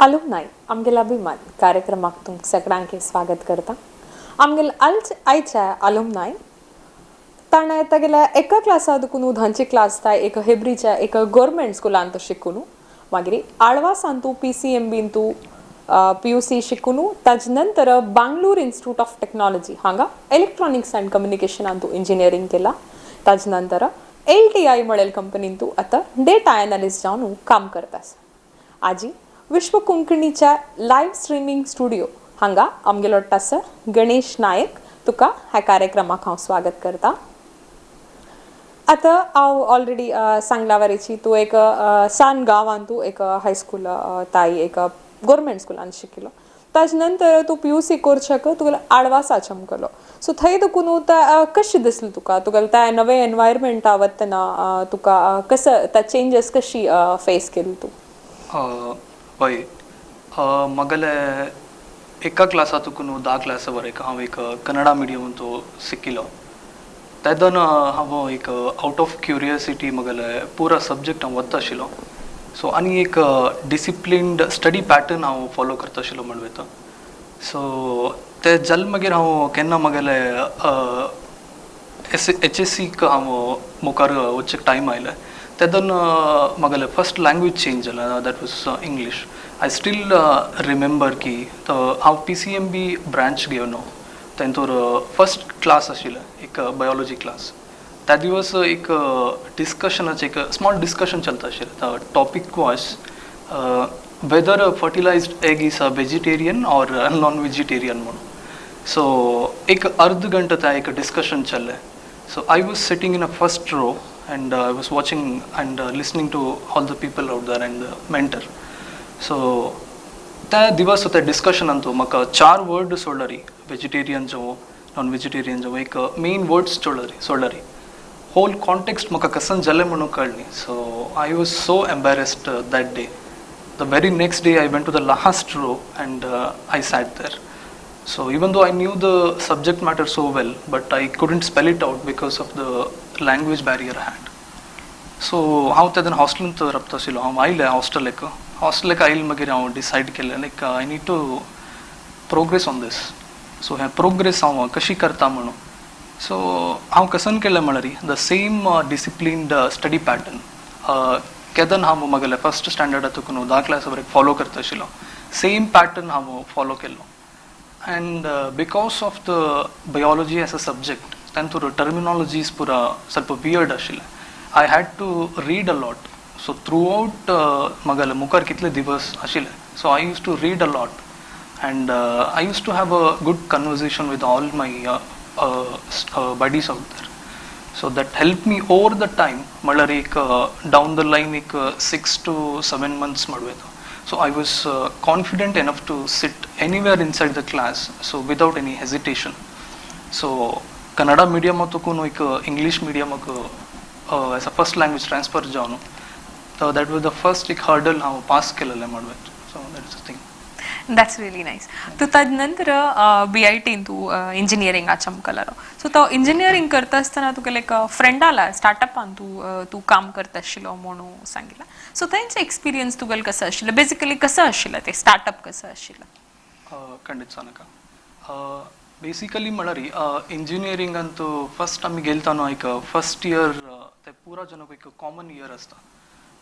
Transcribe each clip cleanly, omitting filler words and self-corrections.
अलुमनाय आमगेल्या अभिमान कार्यक्रमाक तुमकां सगळ्यांक स्वागत करता. आमगेले आयच्या अलुमनाय ताणें तागेल्या एका क्लासा दुकून धांची क्लास ताय एक हेब्रीच्या एक गोवोरमेंट स्कुलांत तो शिकून, मागीर आळवासान तूं PCMBन तूं PUC शिकून, ताजे नंतर बांगलूर इन्स्टिट्यूट ऑफ टेक्नॉलॉजी हांगा इलेक्ट्रॉनिक्स अँड कम्युनिकेशनान तूं इंजिनियरींग केला. ताजे नंतर LTI म्हळेल कंपनीन तूं आतां डेटा एनालिस्ट जावन काम करता. आजी विश्व कोंकणीच्या लायव्ह स्ट्रिमींग स्टुडिओ हांगा आमगेलो आसा गणेश नायक, तुका ह्या कार्यक्रमाक हांव स्वागत करता. आतां हांव ऑलरेडी सांगला वरेची तूं एक सान गांवांत तूं एक हायस्कूल ताई एक गोवोरमेंट स्कुलान शिकिल्लो. ताजे नंतर तूं PUC कोर्चाक तुगेलो आडवासा चमकलो. सो थंय देखून कशें दिसलें तुका? तुगेलें त्या नवें एनवायरमेंटा वतना तुका कसं त्या चेंजीस कशी फेस केली तूं? हय, म्हगेले एका क्लासा तुकून 10 क्लासा वरेक हांव एक कन्नडा मिडियम तो शिकिल्लो. तेदन हांव एक आवट ऑफ क्युरियोसिटी म्हगेले पुरा सब्जेक्ट हांव वता आशिल्लो. सो आनी एक डिसिप्लिन्ड स्टडी पॅटर्न हांव फॉलो करता आशिल्लो म्हणूं येता. सो ते जाले मागीर हांव केन्ना म्हगेले एस HSCक हांव मुखार वचचे टायम आयलें तेदन म्हगेलें फर्स्ट लँग्वेज चेंज जाला, that was English. I still remember की हांव PCMB branch घेवन तेंतूर फर्स्ट क्लास आशिल्लें एक बायोलॉजी क्लास. त्या दिवस एक डिस्कशनाचें एक स्मॉल डिस्कशन चलता आशिल्लें. The topic was whether fertilized egg is a vegetarian or non vegetarian म्हणून. सो एक अर्द घंटो त्या एक discussion चल्लें. So I was sitting in a first row and I was watching and listening to all the people out there and the mentor. So त्या दिवस त्या डिस्कशनांतू म्हाका चार वर्ड सोडलरी, वेजिटेरियन जावं नॉन वेजिटेरियन जावं, एक मेन वर्ड्स सोडलरी सोडलरी होल कॉन्टेक्स्ट म्हाका कसन जालें म्हणून कळ्ळी. So I was so embarrassed that day. The very next day I went to the last row and I sat there. So even though I knew the subject matter so well, but I couldn't spell it out because of the language barrier I had. So हांव तेन्ना हॉस्टेलांत रावता आशिल्लो. हांव आयलें हॉस्टेलाक. हॉस्टेलाक आयले मागीर हांव decide केलें, like I need to progress on this. So हें प्रोग्रेस हांव कशी करता म्हणून. सो हांव कसन केलें म्हळ्यार the same disciplined study pattern केदन हांव म्हगेलें फर्स्ट स्टँडर्डा तुकून 10 क्लासा वरेक फॉलो करता आशिल्लो, सेम पॅटर्न हांव फॉलो केल्लो. And because of the biology as a subject, तांतूर terminologies पुरा ಸ್ವಲ್ಪ वियर्ड आशिल्लें. I had to read a lot. So throughout म्हगेले मुखार कितले दिवस आशिल्ले, so I used to read a lot and I used to have a good conversation with all my buddies out there. So that help me over the time. म्हणल्यार एक down the line एक 6 two 7 months म्हणूं येता. So I was confident enough to sit anywhere inside the class, so without any hesitation. So Kannada medium तुकून एक English मिडियमाक as a first language transfer जावन, that was the first एक hurdle हांव pass केलेलें म्हणूं. So that is the thing. That's really nice. तूं ताजे नंतर BITन तूं इंजिनियरिंगा चमकलो. सो तो इंजिनियरींग करता आसतना तुगेले एक फ्रेंडाला स्टार्टअपान तूं तूं काम करता आशिल्लो म्हणून सांगिल्लें. सो तेंचे एक्सपिरियन्स तुगेले कसो आशिल्लो? बेसिकली कसो आशिल्लें ते स्टार्टअप कसो आशिल्लें? खंडीत सानका. बेसिकली म्हळ्यार इंजिनियरिंगांत फर्स्ट आमी गेलता न्हू, एक फर्स्ट इयर ते पुरा जनक एक कॉमन इयर आसता,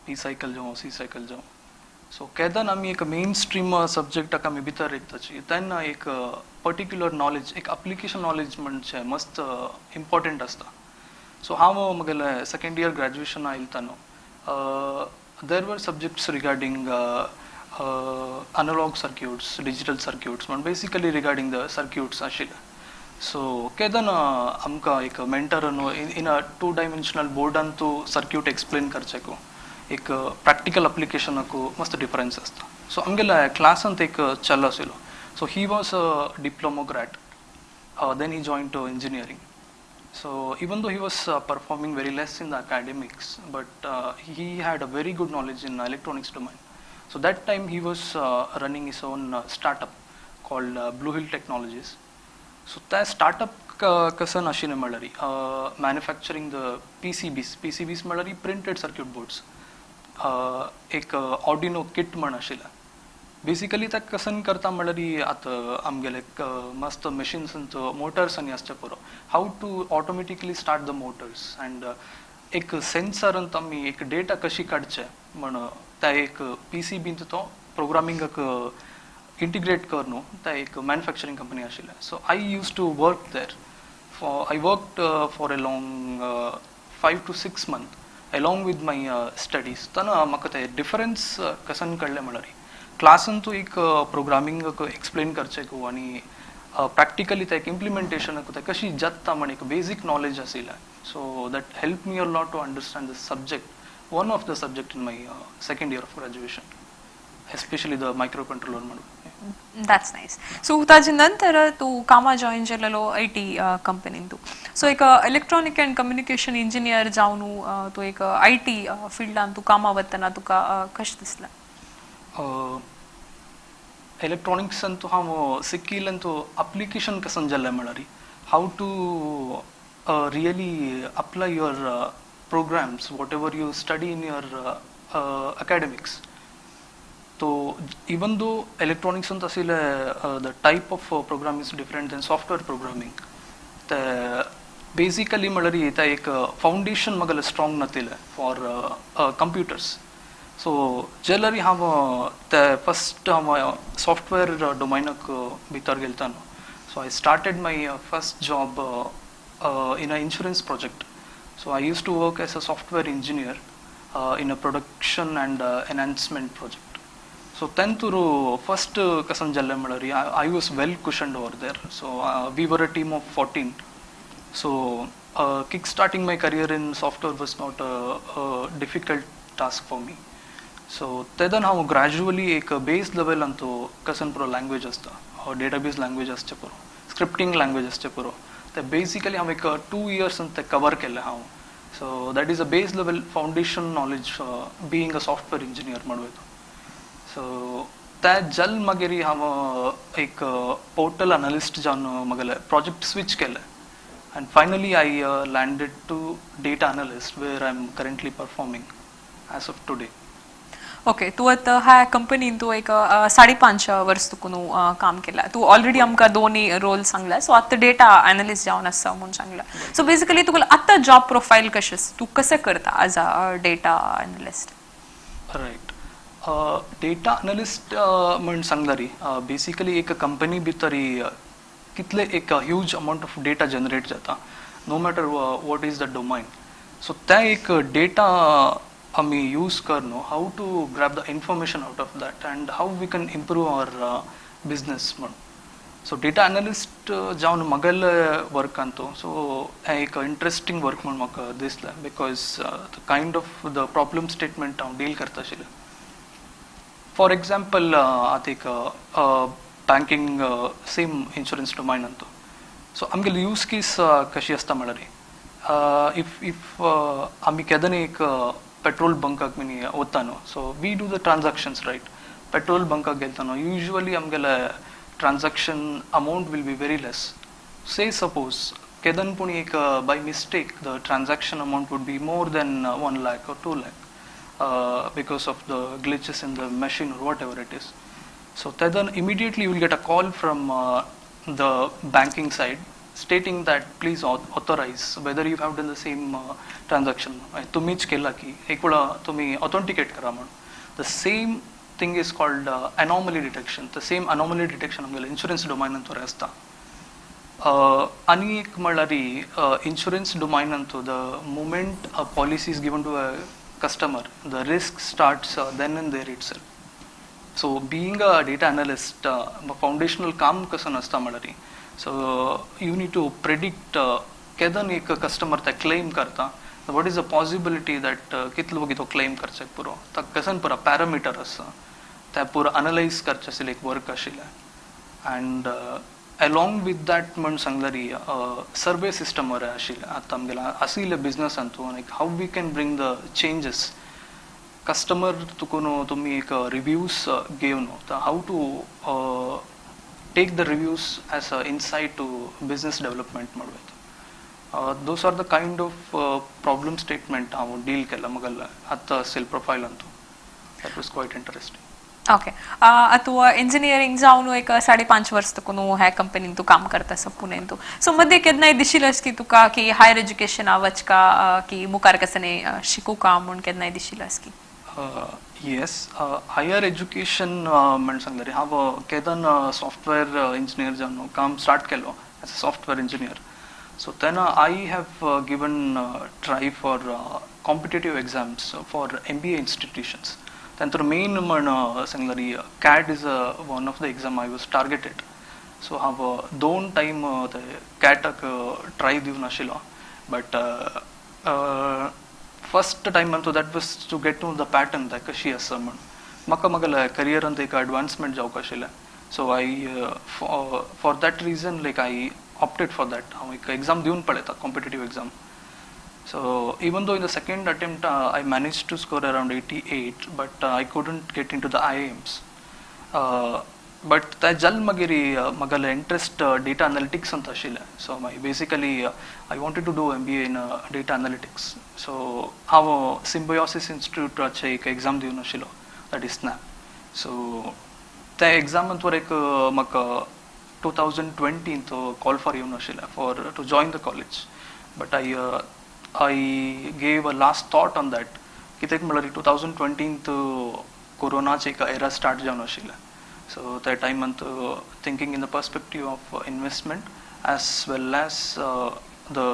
पी सायकल जावं सी सायकल जावं. सो केदन आमी एक मेन स्ट्रीम सब्जेक्टाक आमी भितर येताची तेन्ना एक पर्टिक्युलर नॉलेज, एक अप्लिकेशन नॉलेज म्हणजे मस्त इम्पॉर्टंट आसता. सो हांव म्हगेलें सेकेंड इयर ग्रॅज्युएशन आयलता न्हू, there were subjects regarding analog circuits, digital circuits म्हण, बेसिकली रिगार्डींग the circuits आशिल्ले. सो केदन आमकां एक मेंटर न्हू इन अ टू डायमेन्शनल बोर्डान तूं सर्क्यूट एक्सप्लेन करचेको एक प्रॅक्टिकल अप्लिकेशनाकू मस्त डिफरन्स आसता. सो आमगेल्या क्लासांत एक चलो आशिल्लो. So he was a diploma grad, then he join to engineering. So even though he was performing very less in the academics, but he had a very good knowledge in electronics domain. So that time he was running his own startup called Blue Hill Technologies. So त्या startup कसं आशिल्लें म्हणल्यार manufacturing the PCBs. PCBs म्हणल्यार printed circuit boards. एक Arduino किट म्हण आशिल्लें. Basically ते कसन करता म्हणल्यार आतां आमगेले मस्त मशिन्स मोटर्स आनी आसचे पुरो, how to automatically start the motors and एक सेन्सरांत आमी एक डेटा कशी काडचे म्हण त्या एक पी सी बीन तो प्रोग्रामिंगाक इंटिग्रेट कर न्हू, त्या एक मॅन्युफॅक्चरींग कंपनी आशिल्लें. So I used to work there for I worked for a long 5 to 6 month along with my studies. तेन्ना म्हाका ते डिफरन्स कसन कळ्ळें म्हणल्यार क्लासान तूं एक प्रोग्रामिंग एक्सप्लेन करचें आनी प्रॅक्टिकली ते एक इम्प्लिमेंटेशन ते कशी जाता म्हण एक बेजीक नॉलेज आशिल्लें. So that help me a lot to understand the subject, one of the subject in my second year of graduation, especially the microcontroller म्हणून. That's nice. So ताजे नंतर तूं कामा जॉईन केलेलो I T कंपनीन तूं. So एक इलेक्ट्रॉनिक अँड कम्युनिकेशन इंजिनियर जावन तूं एक I T फिल्डान तूं कामा वतना तुका कशें दिसलें? इलेक्ट्रॉनिक्स अंतू हांव सिक्कील अंतू अप्लिकेशन कसन जालें म्हळ्यार how to really apply your programs, whatever you study in your academics. So even though electronics अंत आशिल्ले the type of program is different than software programming, ते बेसिकली म्हळ्यार ते एक फावंडेशन म्हागेलें स्ट्रॉंग नातिल्लें फॉर कंप्युटर्स. सो जाल्यार हांव ते फस्ट हांव सॉफ्टवेअर डोमेनाक भितर गेलता न्हू. So I started my first job in a insurance project. So I used to work as a software engineer in a production and enhancement project. So tenthuru first kasan jalle म्हळ्यार I was well cushioned over there. So we were a team of 14. So kick starting my career in software was not a difficult task for me. So तेदन हांव gradually एक बेस level Antu कसन पुरो language आसता, database language आसचे पुरो, scripting language आसचे पुरो, ते बेसिकली हांव एक 2 इयर्स ते कवर केल्लें हांव. So that is a base level foundation knowledge being a software engineer म्हणूं येता. सो त्या जल मागीर हांव एक पोर्टल अनालिस्ट जावन म्हगेलें प्रोजेक्ट स्विच केलें and finally I landed to data analyst where I am currently performing as of today. Okay, तूं आतां ह्या कंपनीन तूं एक 5.5 वर्स तुका न्हू काम केलां. तूं ऑलरेडी आमकां दोनी रोल सांगला. सो आतां डेटा एनालिस्ट जावन आसा म्हूण सांगला. सो बेसिकली तुका आतां जॉब प्रोफायल कशें, तूं कशें करता as a data analyst? Right, data analyst म्हण सांगल्यार बेसिकली एक कंपनी भितर कितले एक huge amount of data generate जाता, no matter what is the domain. So त्या एक डेटा आमी यूज कर न्हू, how to grab the information out of that and how we can improve our business म्हण. सो डेटा एनालिस्ट जावन म्हगेले वर्कान तो so हें एक इंट्रस्टींग वर्क म्हण म्हाका दिसलें because the kind of the problem statement हांव डील करता आशिल्लें. फॉर एग्जाम्पल आतां एक banking same insurance domain Antu. So आमगेली यूज केस कशी आसता म्हळ्यार if if आमी केदन एक पेट्रोल बंकाक बीन वता न्हू, so we do the transactions right. Petrol बंकाक गेलता न्हू, युजली आमगेले transaction amount will be very less. Say suppose केदन पूण एक by mistake the transaction amount would be more than 1 lakh or 2 lakh because of the glitches in the machine or whatever it is. So then immediately you will get a call from the banking side stating that please authorize whether you have done the same transaction. तुम्हीच केला की एक वेळा तुम्ही authenticate करा म्हणून. The same thing is called anomaly detection. The same anomaly detection आमगेले insurance डोमेनांत आसता. आनी एक म्हणल्यार insurance डोमेनांत the moment a policy is given to a customer, the risk starts then and there itself. So being a data analyst, foundational काम कसं आसता म्हणल्यार so you need to predict केदन एक कस्टमर ते क्लेम करता, what is the possibility that कितलो वगीत तो claim करचें पुरो, ताका कसन पुरो पॅरामिटर आसा ते पुरो अनलायज करचें आशिल्लें एक वर्क आशिल्लें. अँड एलॉंग विथ that म्हण सांगल्यार सर्वे सिस्टम बरें आशिल्लें. आतां आमगेलें आशिल्लें बिजनसान तूं like how we can bring the changes. Customer तुका न्हू तुमी एक रिव्यूज घेवन न्हू, how to take the reviews as a insight to business development म्हणूं येता. Those are the kind of problem statement हांव डील केला म्हगेल्या आतां सेल प्रोफायलान. That was quite interesting. Okay, तूं इंजिनियरींग जावन एक 5.5 वर्स तुका न्हू ह्या कंपनीन तूं काम करता आसा पुणेन तूं. सो मदीं केन्नाय दिशिल्लें की तुका की हायर एज्युकेशना वचका की मुखार कसने शिकूं का म्हूण केन्नाय दिशिल्लें की? येस, हायर एज्युकेशन म्हण सांगलें हांव केदन सॉफ्टवेअर इंजिनियर जावन काम स्टार्ट केलो as a software engineer. So तेन्ना I have given try for competitive exams for MBA institutions. तेंतर main म्हण सांगल्यार CAT is one of the exam I was targeted. So हांव दोन टायम ते कॅटाक ट्राय दिवन आशिल्लो, बट फर्स्ट टायम म्हणतो that was to get to the pattern ते कशी आसा म्हण. म्हाका म्हगेल्या करियरांत एक एडवान्समेंट जावंक आशिल्लें. So I for that reason like I opted for that. हांव एक एग्जाम दिवन पळयता, competitive exam. So even though in the second attempt I managed to score around 88, but I couldn't get into the IIMs. But ते जाल मागीर म्हगेलें interest data analytics अंत आशिल्लें. So my basically I wanted to do MBA in data analytics. So हांव सिम्बयोसिस इन्स्टिट्यूटाचें एक exam दिवन आशिल्लो, that is snap. सो त्या एग्जामांत एक म्हाका 2020 कॉल फॉर येवन आशिल्लें for to join the college, but I gave a last thought on that. कित्याक म्हणल्यार 2020 कोरोनाचे एक एरा स्टार्ट जावन आशिल्लें. सो त्या टायमांत thinking in the perspective of investment as well as the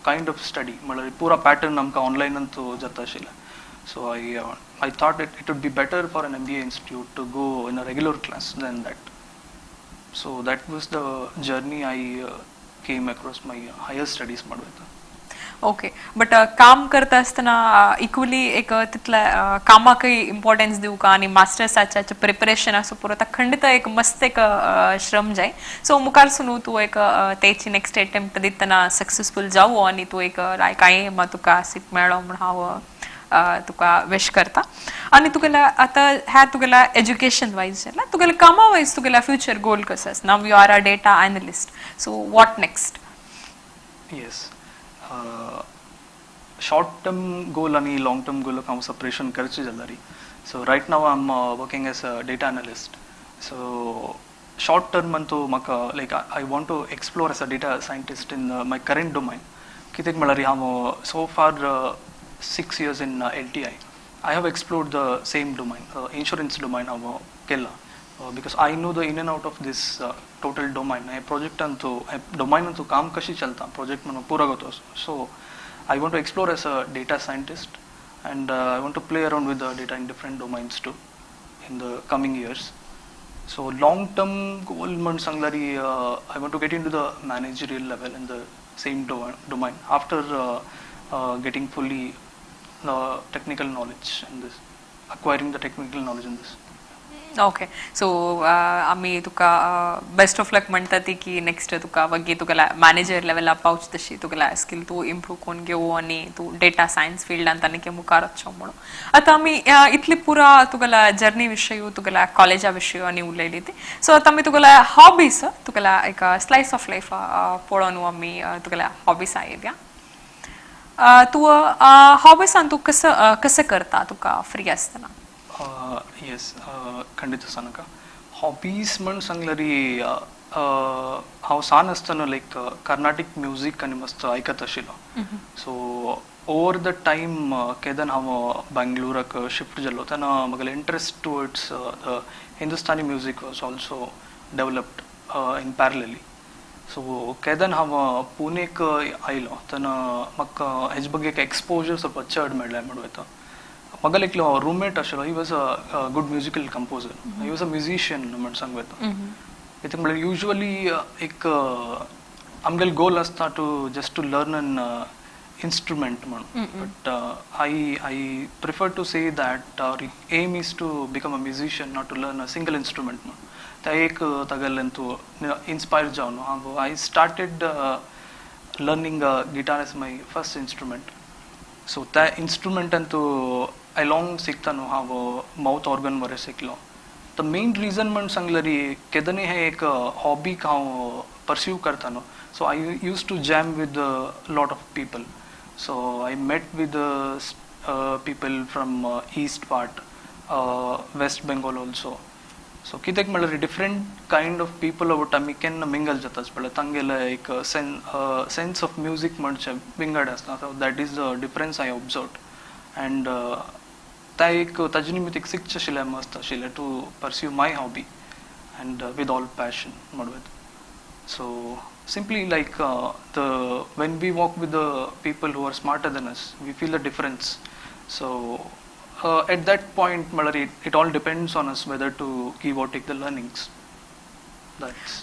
kind of study, म्हणल्यार पुरा पॅटर्न आमकां ऑनलायनांत जाता आशिल्लें. So I thought it would be better for an MBA institute to go in a regular class than that. So that was the journey I came across my higher studies ಮಾಡುವಂತ. Okay, but काम करता आसतना equally एक तितल्या कामाकय importance दिवका आनी मास्टर्साच्या preparation आसूं पुरो, ताका खंडित एक मस्त एक श्रम जाय. सो मुखार न्हू तूं एक तेची नेक्स्ट अटेम्प्ट दितना सक्सेसफूल जावो आनी तूं एक लायक I am तुका सीट मेळो म्हूण हांव तुका विश करता. आनी तुगेल्या आतां ह्या तुगेल्या एज्युकेशन वायज जाल्यार तुगेल्या कामा वायज तुगेल्या फ्युचर गोल कसो आसा? Now you are a data analyst, so what next? Yes, short term goal आनी लॉंग टर्म गोलाक हांव सेपरेशन करचें जाल्यार, so right now I am working as a data analyst. So short term Antu म्हाका like I want to explore as a data scientist in my current domain. कित्याक म्हळ्यार हांव so far 6 years in LTI I have explored the same domain, insurance domain हांव केला, because I know the in and out of this total domain. हे project Antu, हे domain Antu काम कशी चलता, प्रोजेक्ट म्हणून पुरो जाता. So I want to explore as a data scientist and I want to play around with the data in different domains too in the coming years. So long term goal म्हण सांगल्यार, I want to get into the managerial level in the same domain after getting fully technical knowledge in this, acquiring the technical knowledge in this. Okay, so आमी तुका best of luck म्हणटा ती की next तुका वगी तुगेल्या manager लेवला पावच तशी तुगेल्या स्किल तूं इम्प्रूव करून घेवं आनी तूं डेटा सायन्स फिल्डांत आनी मुखार वचचो म्हणून. आतां आमी इतली पुरा तुगेल्या जर्नी विशय, तुगेल्या कॉलेजा विशय आनी उलयली ती. सो आतां आमी तुगेल्या हॉबीज, तुगेल्या एक स्लायस ऑफ लायफ पळोवन आमी तुगेल्या हॉबीज येवया. तूं हॉबीसान तूं कसं कसं करता तुका फ्री आसतना? येस, खंडित सांगका, हॉबीज म्हण सांगल्यार हांव सान आसतना लायक कर्नाटीक म्युजीक आनी मस्त आयकत आशिल्लो. सो ओवर the time केदन हांव बेंगलोराक शिफ्ट जालो तेन्ना म्हगेलें interest towards the Hindustani music was also developed in parallelly. So केदन हांव पुणेक आयलो तेन्ना म्हाका हेजे ಬಗ್ಗೆ एक एक्सपोजर ಸ್ವಲ್ಪ चड मेळ्ळें म्हणूं येता. म्हगेलो एकलो रुममेट आशिल्लो, he was a good musical composer, he was a musician म्हण सांगू येता. कित्याक म्हणल्यार युजली एक आमगेलो गोल आसता to just to learn an instrument म्हणून, but I prefer to say that our aim is to become a musician, not to learn a single instrument म्हणून. त्या एक तागेल्यान तूं इन्स्पायर जावन हांव I started learning guitar as my first instrument. So त्या इन्स्ट्रुमेंटान तूं along शिकता न्हू, हांव मावथ ऑर्गन बरें शिकलो. The main reason म्हण सांगल्यार केदनी हे एक हॉबीक हांव परस्यू करता न्हू, so I used to jam with lot of people. So I met with people from east part, West Bengal also. So कित्याक म्हणल्यार डिफरंट कायंड ऑफ पीपल वट आमी केन्ना मिंगल जाताच पळय, तांगेले एक सेन्स ऑफ म्युजीक म्हणचे विंगड आसता. So that is the difference I observe and त्या एक ताजे निमित्त एक शिकचें आशिल्लें, मस्त आशिल्लें to pursue my hobby and with all passion म्हणूं. So simply like the when we walk with the people who are smarter than us, we feel the difference. So at that point म्हणल्यार it all depends on us whether to give or take the learnings. That's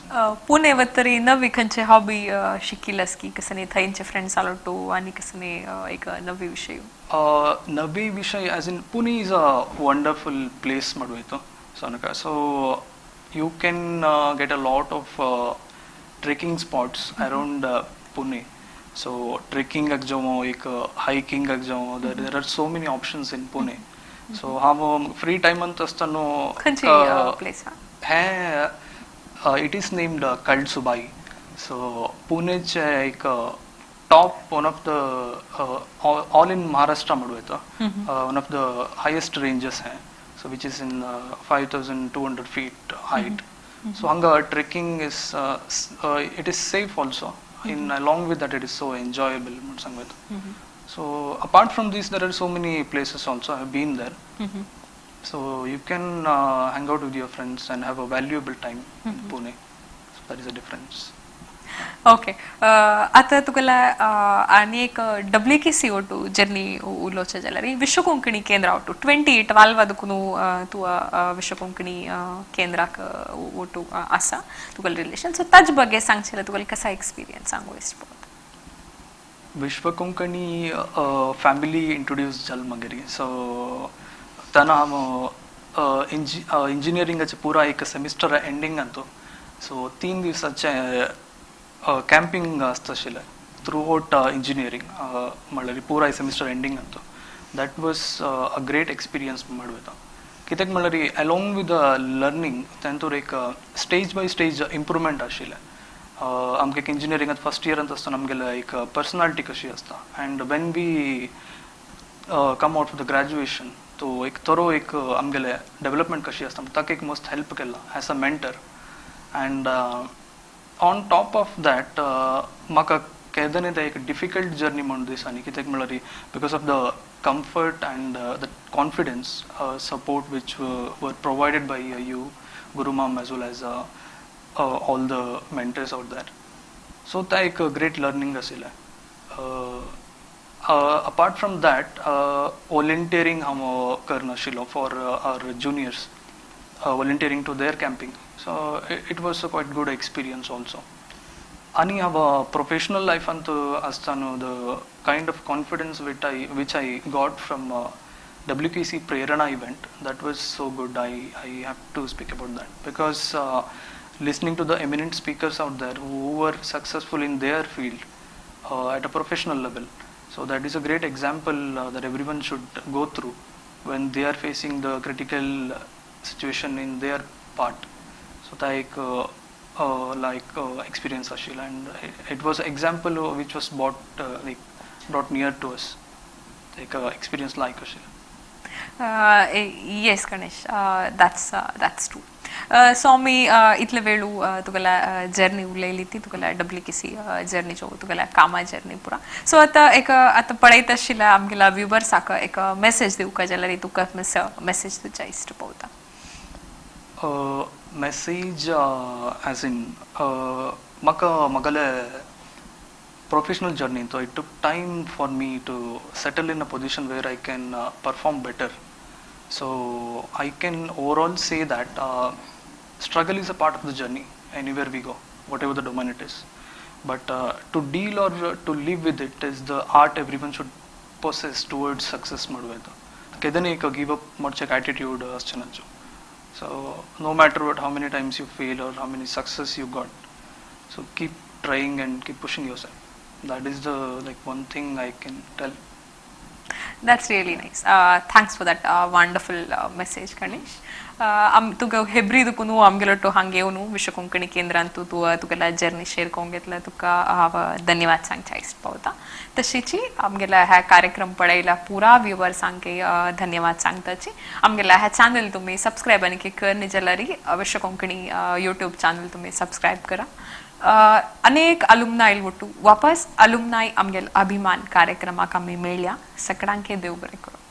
Pune वतरी नवी खंयचे hobby शिकिलस की कसं थंयचे friends आलोटो आनी कसं एक नवी विषय? नवी विषय as in Pune is a wonderful place म्हणू येतो. So नका, so you can get a lot of trekking spots around Pune. So trekking जावं, एक हायकिंग जावं, there are so many options in Pune. So हांव फ्री टायमांत आसतना खंयची place? हें it is named Kalsubai. So पुणेचे एक top one of the all in Maharashtra म्हणू येता, one of the highest ranges हे, so which is in 5200 feet height. So हांगा trekking is it is safe also, in along with that it is so enjoyable म्हूण सांगू येता. So apart from this there are so many places also, I have been there. So you can hang out with your friends and have a valuable time in Pune. So that is a difference. Okay, आतां तुगेल्या आनी एक W K C ओटू journey उलोवचें जाल्यार विश्व कोंकणी केंद्र ओटू 2012 देखून तूं विश्व कोंकणी केंद्राक ओटू आसा तुगेलें रिलेशन. सो ताजे बगे सांगचें जाल्यार तुगेलो कसा एक्सपिरियन्स सांगू इश्ट पळोवता. विश्व कोंकणी फॅमिली इंट्रोड्यूस जाल मागीर. सो तेन्ना हांव इंजिनियरिंगाचें पुरा एक सेमिस्टर एंडिंग तो. सो 3 दिवसाचें कॅम्पिंग आसता आशिल्लें थ्रू आउट इंजिनियरींग, म्हणल्यार पुराय सेमिस्टर एंडिंग तो. That was a great experience म्हणू येता. कित्याक म्हणल्यार अलॉंग विथ the learning तातूंत एक स्टेज बाय स्टेज इम्प्रुवमेंट आशिल्लें. आमकां एक इंजिनियरिंगांत फर्स्ट इयरांत आसतना आमगेले एक पर्सनालिटी कशी आसता and when we come out for the graduation तो एक थरो एक आमगेले डेवलपमेंट कशी आसता, ताका एक मस्त हेल्प केला as a mentor. And on top of that म्हाका केदने ते एक डिफिकल्ट जर्नी म्हणून दिसांनी, कित्याक म्हणल्यार because of the comfort and the confidence support which were provided by you Guru ma'am as well as all the mentors out there. So ते एक great learning आशिल्लें. अपार्ट फ्रॉम that volunteering हांव करनाशिल्लो for our juniors, volunteering to their camping. So it was a quite good experience also. आनी हांव professional लायफांत आसतना the kind of confidence which I got from WKC Prerana event, that was so good. I have to speak about that because listening to the eminent speakers out there who were successful in their field at a professional level. So that is a great example that everyone should go through when they are facing the critical situation in their part. So that एक like experience आशिल्लो and it was example which was brought near to us. एक experience like आशिल्लो. Yes Ganesh, that's true. So आमी इतले वेळू तुगेल्या journey उलयली ती तुगेल्या डब्ल्यू के सी जर्नी जो तुगेल्या कामा जर्नी पुरा. सो आतां एक आतां पळयत आशिल्ल्या आमगेल्या व्युवर्साक एक मेसेज दिवका जाल्यार तुका मेसेज तुज्या इश्ट पळोवता. मेसेज एज इन म्हाका म्हागेले professional journey, so it took time for me to settle in a position where I can perform better. So I can overall say that struggle is a part of the journey anywhere we go, whatever the domain it is. But to deal or to live with it is the art everyone should possess towards success. केदने एक give up म्हणचे attitude आसचें. So no matter what, how many times you fail or how many success you got, so keep trying and keep pushing yourself. That is the like one thing I can tell. That's really nice. Thanks for that wonderful message, Ganesh. आम तुका हेब्री दुकून आमगेलो to हांग येवन विश्व कोंकणी केंद्रांत तूं तुगेला journey share करूंक घेतला, तुका हांव धन्यवाद सांगच्या इश्ट पावता. तशीची आमगेला ह्या कार्यक्रम पळयला पुरा व्युवर्सांक धन्यवाद सांगताची. आमगेला ह्या चॅनल तुम्ही सबस्क्रायब आनी करनी जाल्यार विश्व कोंकणी यूट्यूब चॅनल तुम्ही सबस्क्रायब करा. अनेक अलुमनाय ಒಟ್ಟು वापस अलुमनाय आमगेल अभिमान कार्यक्रमाक आमी मेळया. सगळ्यांके देव बरें करूं.